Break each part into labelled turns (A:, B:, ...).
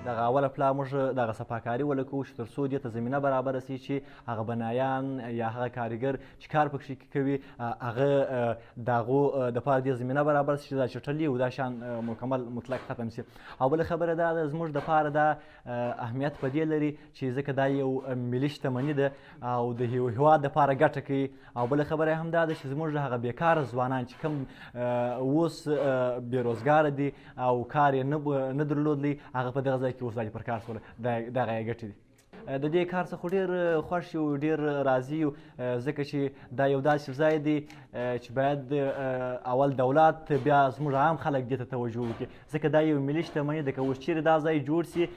A: دغه اوله پلا موږ دغه صفاکاري ولکو چې تر څو دې ته زمینه برابره سي چې هغه بنایان یا هغه کاریګر چې کار پکښې کوي، هغه د هغو دپاره دې زمینه برابره سي چې دا چټلي او دا شیان مکمل مطلق ختم سي. او بله خبره دا ده، زموږ دپاره دا اهمیت په دې لري چې ځکه دا یو ملي شتمني ده او د یو هیواد دپاره ګټه کوي. او بله خبره هم دا ده چې زموږ هغه بیکاره ځوانان چې کوم اوس بې روزګاره دي او کار یې نه درلودلی، هغه په دغه ځای کې اوس پر کار سول، دغه یې ګټې دي. د دې کار څخه ډېر خوښ یو، ډېر راضي یو، ځکه چې دا یو داسې ځای دی چې باید اول دولت بیا زموږ عام خلک دې ته توجه وکړي، ځکه دا یو ملي شتمني ده. که اوس چیرې دا ځای جوړ سي،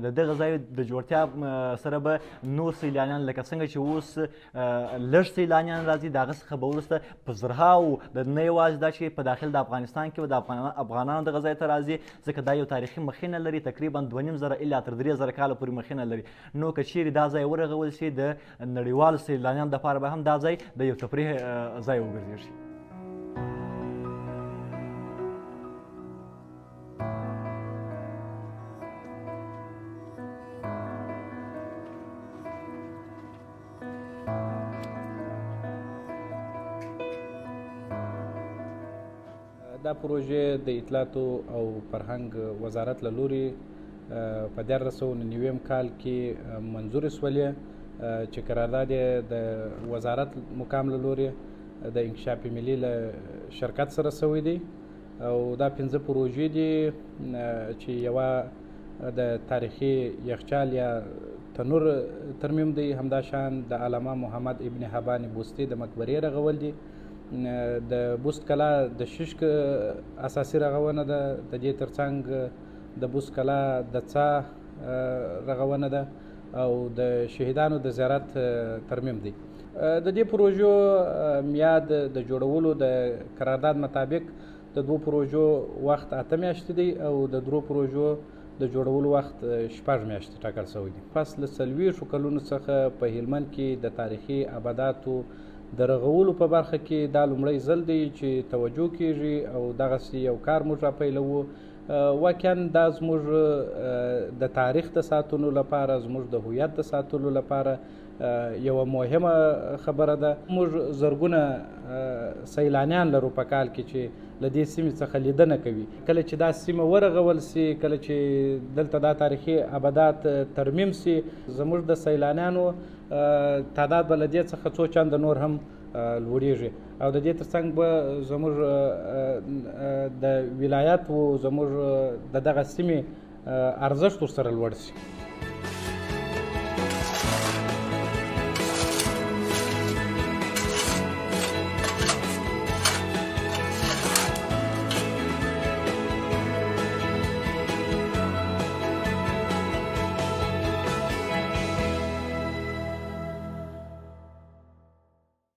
A: د دغه ځای د جوړتیا سره به نور سیلانیان، لکه څنګه چې اوس لږ سیلانیان راځي، د هغه څخه به وروسته په زرهاوو، د نه یوازې دا چې په داخل د افغانستان کې به د افغانانو دغه ځای ته راځي، ځکه دا یو تاریخي مخینه لري، تقریبا 2500 الی تر 3000 کاله پورې مخینه لري. نو که چیرې دا ځای ورغول شي، د نړیوالو سیلانیانو دپاره به هم دا ځای د یو تفریح ځای وګرځېږي.
B: دا پروژې د اطلاعاتو او فرهنګ وزارت له لوري په 1399 کال کې منظورې سولې، چې قرارداد یې د وزارت مقام له لوري د انکشاف ملي له شرکت سره سوی دی. او دا 5 پروژې دي چې یوه د تاریخي یخچال یا تنور ترمیم دی، همداشان د علامه محمد ابن حبان بوستي د مقبرې رغول دي، د بوست کلا د شیشک اساسي رغونه ده، د دې ترڅنګ د بوست کلا د څاه رغونه ده او د شهیدانو د زیارت ترمیم دی. د دې پروژو میعاد د جوړولو د قرارداد مطابق د 2 پروژو وخت 8 میاشتې دی او د 3 پروژو د جوړولو وخت 6 میاشتې ټاکل شوی دی. پس له 40 کلونو څخه په هلمند کې د تاریخي ابداتو د رغولو په برخه کې دا لومړی ځل دی چې توجه کیږي او دغسې یو کار موږ راپیلوو. واقعا دا زموږ د تاریخ د ساتلو لپاره، زموږ د هویت د ساتلو لپاره یوه مهمه خبره ده. موږ زرګونه سیلانیان لرو په کال کې چې له دې سیمې څخه لیدنه کوي. کله چې دا سیمه ورغول سي، کله چې دلته دا تاریخي ابدات ترمیم سي، زموږ د سیلانیانو تعداد به له دې څخه څو چنده نور هم لوړیږي. او د دې ترڅنګ به زموږ د ولایت و زموږ د دغه سیمې ارزښت ورسره لوړ سي.